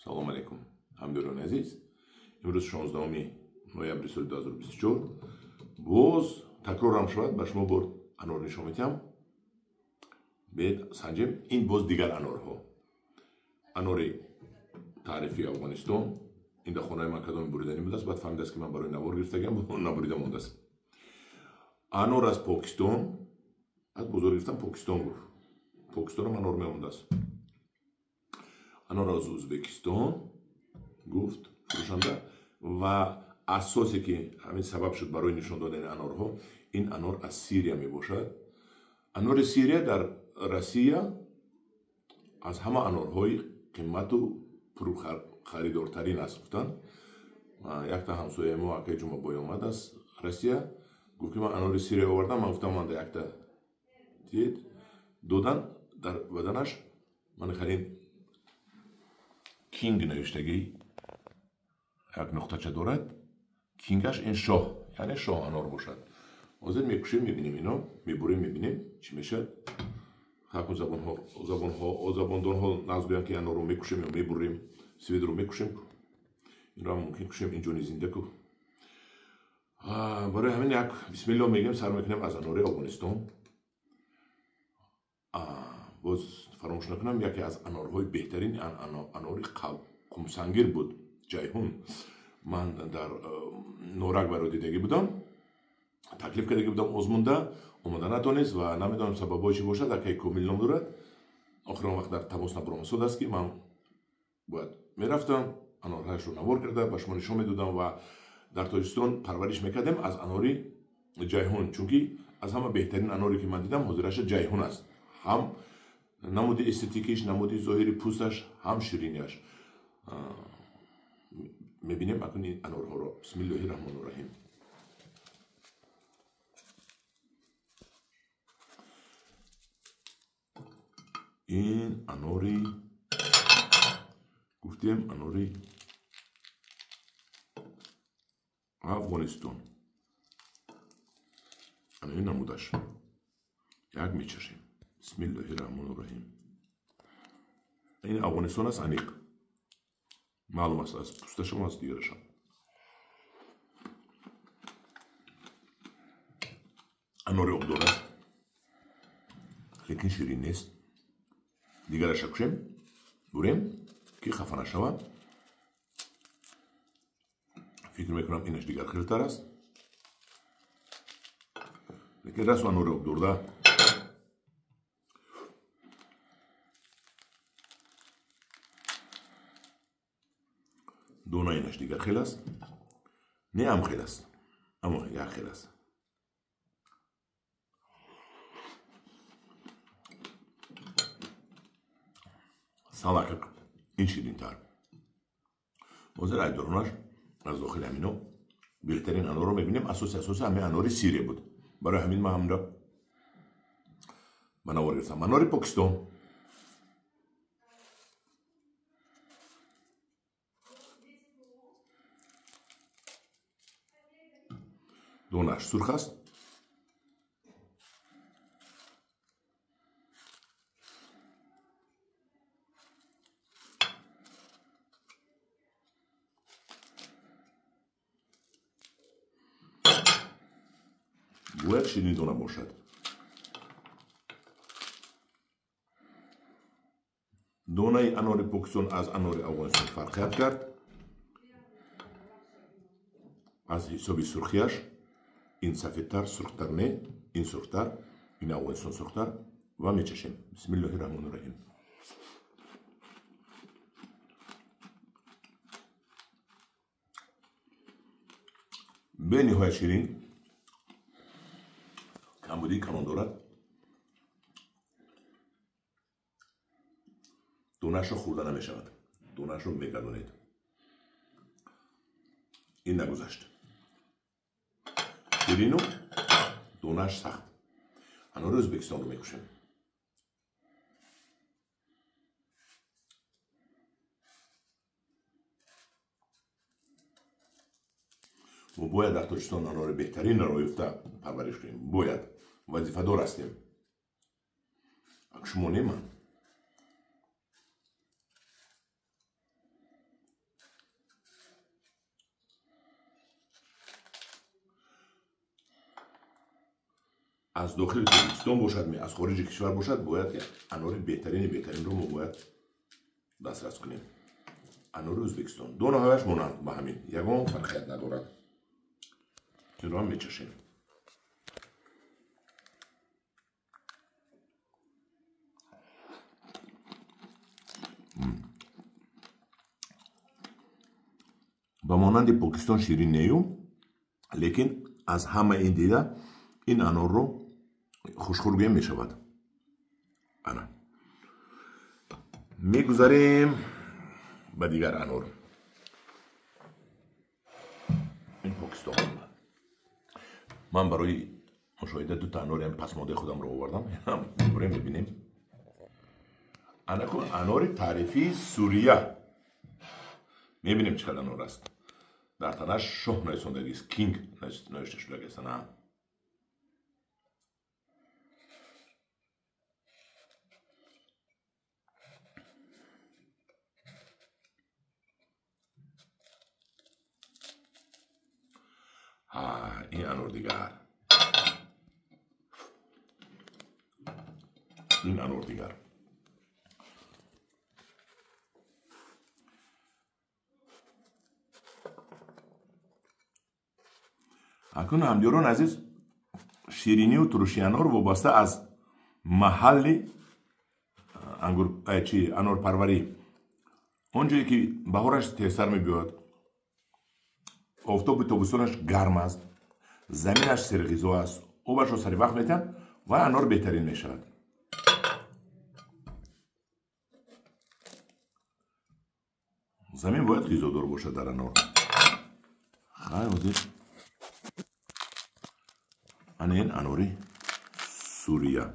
Салом алейкум, ҳамдиёрони азиз. Имрӯз 16 ноябри соли 2024. Боз такрорам шавад, ба шумо бор анор нишон медиҳам. Бед санҷем, ин боз дигар анорҳо. Анори таърифии Афғонистон. Ин дар хонаи ман кадоми буриданӣ будааст, баъд фаҳмидааст, ки ман барои навор гирифтагиам, набурида мондааст. Анор аз Покистон, аз бозор гирифтам, Покистон гуфт. Покистонам анор мемондааст. Анор аз Ӯзбекистон гуфт фурӯшанда, ва асосе ки ҳамин сабаб шуд барои нишон додани анорҳо, ин анор аз Сирия мебошад. Анори Сирия дар Россия аз ҳама анорҳои қимату пурхаридортарин аст, гуфтанд. Якта ҳамсояи мо, акаи Ҷумабой, омад аз Россия, гуфт ки ман анори Сирия овардам. Ман гуфтам, ман якта дид додан, дар баданаш ман харин кинг навиштагӣ як нуқтача дорад. Кингаш ин шоҳ, яъне шоҳ анор бошад. Ҳозир мекушем, мебинем, ино мебурем, мебинем чӣ мешавад. Ҳакун забондонҳо наз гӯянд, ки анорро мекушем ё мебурем, сведро мекушем, инро мумкин кушем, ин ҷони зинда ку. Барои ҳамин як бисмилло мегӯем, сар мекунем аз анори Афғонистон. Боз фаромӯш накунам, яке аз анорҳои беҳтарин анори қумсангир буд, Ҷайҳун. Ман дар Норак баро дидагӣ будам, таклиф кардагӣ будам, озмунда омода натонист ва намедонам сабабҳои чӣ бошад. Акаи Комил ном дорад. Охир он вақт дар тамос набаромасод аст, ки ман бояд мерафтам, анорҳояшро навор карда ба шумо нишон медодам ва дар Тоҷикистон парвариш мекардем аз анори Ҷайҳун, чунки аз ҳама беҳтарин аноре ки ман дидам ҳозираша Ҷайҳун аст. Ҳам намуди эстетикиш, намуди зоҳири пӯсташ, ҳам ширинияш. Мебинем акун ин анорҳоро. Бисмиллоҳи раҳмони раҳим. Ин анори гуфтем, анори Афғонистон. Ана ин намудаш. Як мечашем. Бисмиллоҳи раҳмони раҳим. Ин Афғонистон аст, аниқ маълум аст аз пӯсташам, аз дигарашам. Анори обдор аст, лекин ширин нест. Дигараша кушем, бурем, ки хафа нашавад. Фикр мекунам, инаш дигар хелтар аст, лекин расо анори обдорда. Дона инаш дигар хел аст, не ам хел аст, аммо як хел аст. Салакак ин ширинтар. Ҳозир айдоронаш аз дохили ҳамино беҳтарин анорро мебинем. Асоси ҳамин анори Сирия буд. Барои ҳамин ман ҳамро ба навор гирифтам. Анори Покистон. Донаш сурх аст. Бояд ширини дона бошад. Донаи анори Покистон аз анори Афғонистон фарқият кард аз ҳисоби сурхияш. Ин сафедтар, сурхтар не, ин сурхтар, ин Афғонистон сурхтар. Ва мечашем. Бисмиллоҳи раҳмони раҳим. Бениҳоят ширин, камбудии калон дорад. Донашро хӯрда намешавад, донашро мегардонед. Ин нагузашт. Ширину донаш сахт. Анори Ӯзбекистонро мекушем. Мо бояд дар Тоҷикистон анори беҳтаринро ёфта парвариш кунем. Бояд, вазифадор ҳастем. Шумо не ман. Аз дохили Тоҷикистон бошад, аз хориҷи кишвар бошад, бояд анори беҳтарини беҳтаринро мо бояд дастрас кунем. Анори Ӯзбекистон донаҳояш монанд ба ҳамин, ягон фарқият надорад. Инро ҳам мечашем. Ба монанди Покистон ширин нею, лекин аз ҳама ин дида ин анорро хушхӯргӯем мешавад. Ана мегузарем ба дигар анор. Ин Покистон. Ман барои мушоҳида дута анори пасмодаи худамро овардам. Мебурем, мебинем. Анаку анори таърифии Сурия. Мебинем чӣ қадар анор аст. Дар танаш шоҳ нависондагист, кинг навишта шудагист. Ана ин анор дигар, ин анор дигар. Акнун ҳамдиёрон азиз, ширинию туруши анор вобаста аз маҳалли анорпарварӣ. Он ҷое ки баҳораш тезтар мебиёяд, офтоби тобистонаш гарм аст, заминаш серғизо аст, обашро сари вақт метиҳанд ва анор беҳтарин мешавад. Замин бояд ғизодор бошад дар анор. Хай, ҳозир ана ин анори Сурия.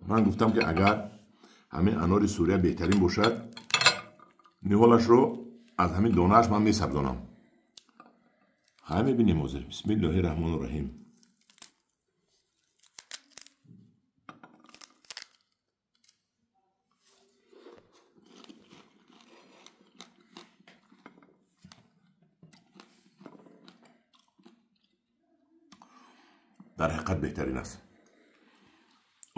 Ман гуфтам ки агар ҳамин анори Сурия беҳтарин бошад, ниҳолашро аз ҳамин донааш ман месабзонам. Хай, мебинем ҳозир. Бисмиллоҳи раҳмони раҳим. Дар ҳақиқат беҳтарин аст.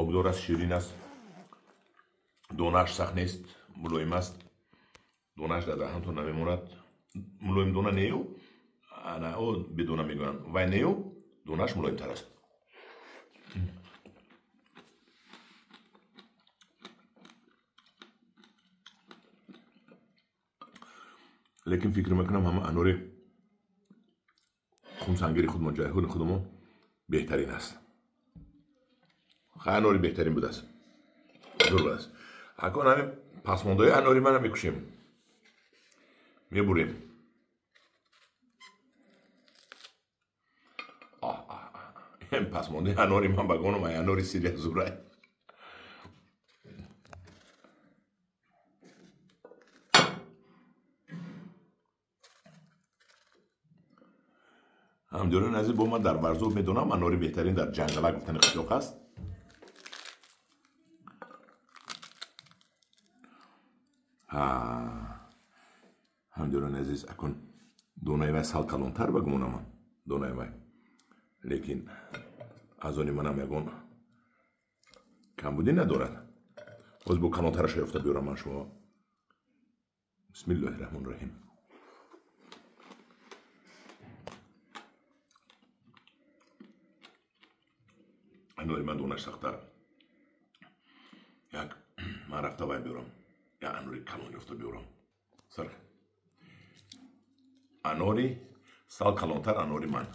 Обдор аст, ширин аст, донааш сахт нест, мулоим аст. Донааш дар даҳантон намемонад. Мулоим дона нею, ана о бедона мегӯянд, вай нею, донааш мулоимтар аст. Лекин фикр мекунам ҳама анори хумсангири худмон, ҷайҳуни худмон беҳтарин аст. Хай, анори беҳтарин будааст, зур будааст. Акун ҳамин пасмондаҳои анори мана мекушем, мебурем. Пасмондаи анори ман ба гонам, ай анори Сирия зурай. Ҳамдиёрон азиз, бо ман дар Варзоб медонам анори беҳтарин дар ҷангалак гуфтани қишлоқ аст. Ҳамдиёрон азиз, акун донаи вай сал калонтар ба гумонам, донаи вай, лекин аз они манам ягон камбудӣ надорад. Ҳозир бо калонтараша ёфта биёрам ман шумо. Бисмиллоҳи раҳмони раҳим. Анори ман донаш сахттар. Як ман рафта вай биёрам, як анори калон ёфта биёрам. Сар анори сал калонтар анори ман.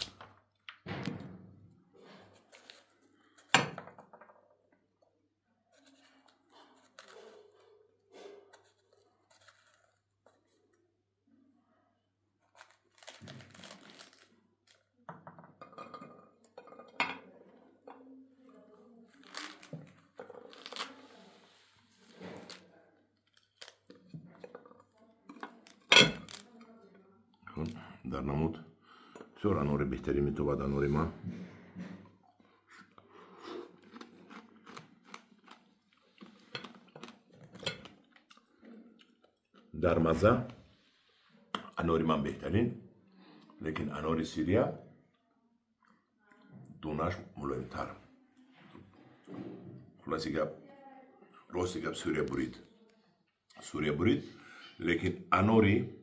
Дар намуд бисёр анори беҳтарин метобад анори ман. Дар мазза анори ман беҳтарин, лекин анори Сирия Донаш мулоимтар. Хулоси гап, рости гап, Сурия бурид, Сурия бурид, лекин анори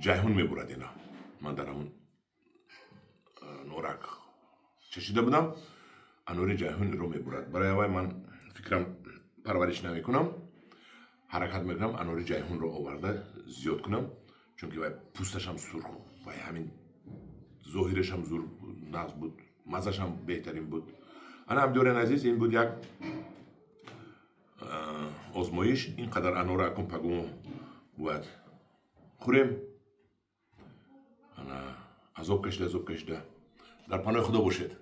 Ҷайҳун мебурад. Ина ман дар ҳамун Норак чашида будам, анори Ҷайҳунро мебурад. Барои аввай ман фикрам парвариш намекунам, ҳаракат мекунам анори Ҷайҳунро оварда зиёд кунам, чунки вай пӯсташам сурх, вай ҳамин зоҳирашам зур нағз буд, маззашам беҳтарин буд. Ана, ҳамдиёрен азиз, ин буд як озмоиш. Ин қадар анора акун пагоҳ бояд хӯрем. Ана, азоб кашида, азоб кашида. Дар паноҳи Худо бошед.